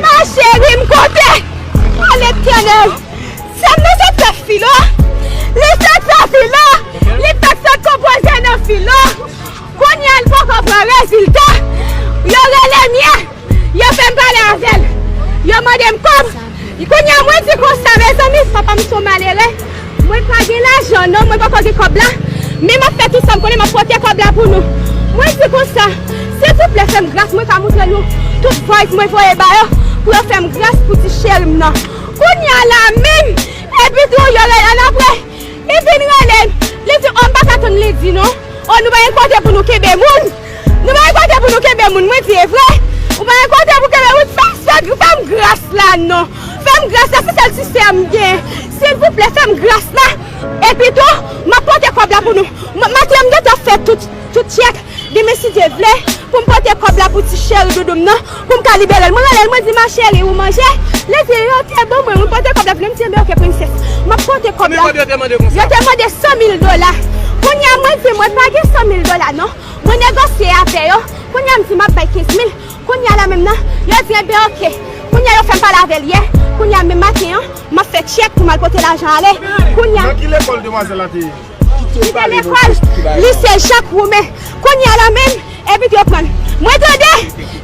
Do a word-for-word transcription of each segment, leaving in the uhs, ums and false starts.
Ma cheri, m kontan. O Letènèl, sè m nan sot fè filo. Li sot fè filo. Li fèk sot konpoze nan filo. Kounye a, l poko pran rezilta. Yo rele m yè. Yo fè m pale avè l. Yo mande m kòb. Kounye a, mwen di konsa, mezanmi, papa m se yon malere. Mwen pa gen lajan, non, mwen poko gen kòb la. Men m ap fè tout sa m konnen, m ap pote kòb la pou nou. Mwen di konsa, silvouplè, fè m gras, mwen ka montre nou tout voice mwen voye ba yo, pou yo fè m gras pou ti cheri m nan. Kounye a la menm, epi tou, yo rele l apre. Li vin rele m. Li di, o, m pa ka tann li di non. O, nou pa gen kote pou nou kenbe moun. Nou pa gen kote pou nou kenbe moun. Mwen di, e vre? Ou pa gen kote pou kenbe moun? Fè m, fè, fè m gras la non. Fè m gras la, se sèl ti sè m gen. Silvouplè, fè m gras la. Epi tou, m ap pote kòb la pou nou. M, maten an, m gentan fè tout, tout tchèk. Demen, si Dye vle, pou m pote kòb la pou ti cheri doudou m nan, pou m ka libere l. Mwen rele l, mwen di, ma cheri, ou manje? Li di, yo te ban mwen, mwen pote kòb la vini, m di, enben, oke, prensès. M ap pote kòb la. Konbyen kòb yo te mande konsa? Yo te mande san mil dola. Kounye a, mwen di, mwen pa gen san mil dola, non. Mwen negosye avè yo. Kounye a, m di, m ap bay kenz mil. Kounye a la menm nan, yo di, enben, oke. Kounye a, yo fè m pale avè l yè. Kounye a, menm maten an, m ap fè tchèk pou m al pote lajan ale. Kounye a, nan ki lekòl demwazèl la te ye? Li te lekòl lise Jak Woumen. Kounye a la menm, epi yo pran l. Mwen tande,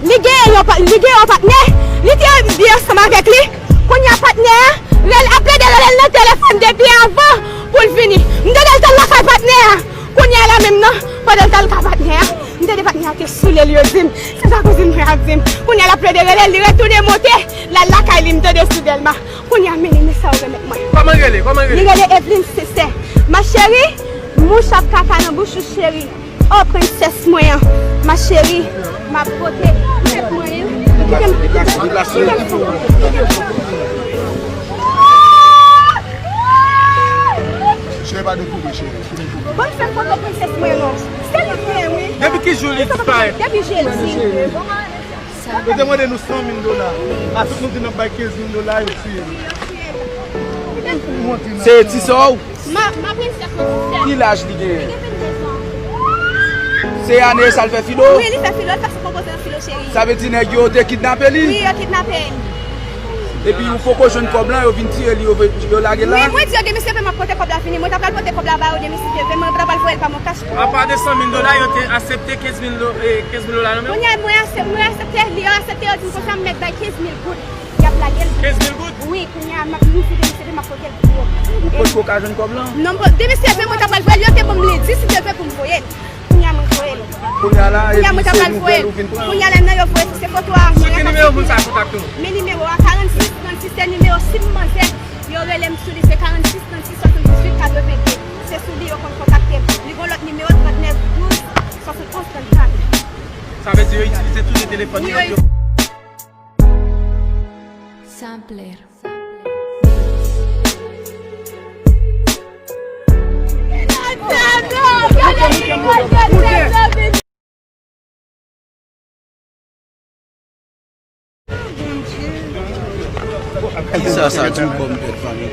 li gen yon pa-, li gen yon patnè. Li te byen ansanm avèk li. Kounye a patnè a, rele, ap plede rele l nan telefòn depi avan pou l vini. M tande l t al lakay patnè a. Kounye a la menm nan, pandan l t al lakay patnè a, m tande patnè a te soule l, yo di m. Se sa kouzin mwen ap di m. Kounye a l ap plede rele l, li retounen monte, l al lakay li, m tande sou Dèlma. Kounye a, men, men sa yo remèt mwen. Kòman l rele? Kòman l rele? Li rele Evelyne Sensè. Ma chérie, mouch ap kaka nan bouch ou, cheri. O, prensès mwen an. Ma chérie, m ap pote tèt mwen an. Kite m, kite m, kite m. Cheri, pa dekouvri, cheri. Ban m fè foto prensès mwen non. Se li menm, wi. Depi ki jou li disparèt? Depi jedi. Yo te mande nou san mil dola. A tout nou di n ap bay kenz mil dola, yo tiye nou. Se ti sè w? Ma, ma prensès, ma prensès. Ki laj li genyen? Li gen venndezan. Se ane sa l fè filo? Wi, li fè filo, li fè sou konpoze nan filo, cheri. Sa vle di nèg yo te kidnape li? Wi, yo kidnape l. Epi ou poko jwenn kòb lan, yo vin tiye li, yo, yo lage l la? Wi, mwen di yo demen si Dye vle m ap pote kòb la vini. Mwen ta pral pote kòb la ba yo demen si Dye vle, mwen ta pral voye l pa Moncash. Apa de san mil dola, yo te aksepte kenz mil do-, eh, kenz mil dola nan men w? Kounye a, mwen aksep-, mwen aksepte, li yo aksepte, yo di m konsa m mèt bay kenz mil goud. Y ap lage l. Kenz mil goud? Wi, kounye a, m ap, m di demen si Dye vle m ap pote l pou yo. Ou potko ka jwenn kòb lan? Non, bon, demen si Dye vle, mwen ta pral voye l, yo te ban m lendi si Dye vle pou m voye l. Kounye a mwen voye l. Kounye a la, kounye a mwen ta pral voye l. Kounye a la nan yo voye sou se foto a. Sou ki nimewo moun sa kontakte w? Men nimewo a, karannsis trannsis, se nimewo sim manzè. Yo rele m sou li, se karannsis trannsis swasanndizuit katrevenn de. Se sou li yo konn kontakte m. Li gon lòt nimewo, trannèf douz swasannonz trannkat. Sa vle di yo itilize tou de telefòn yo. Sampler. Kisa sa di w kòm tèt fanmi?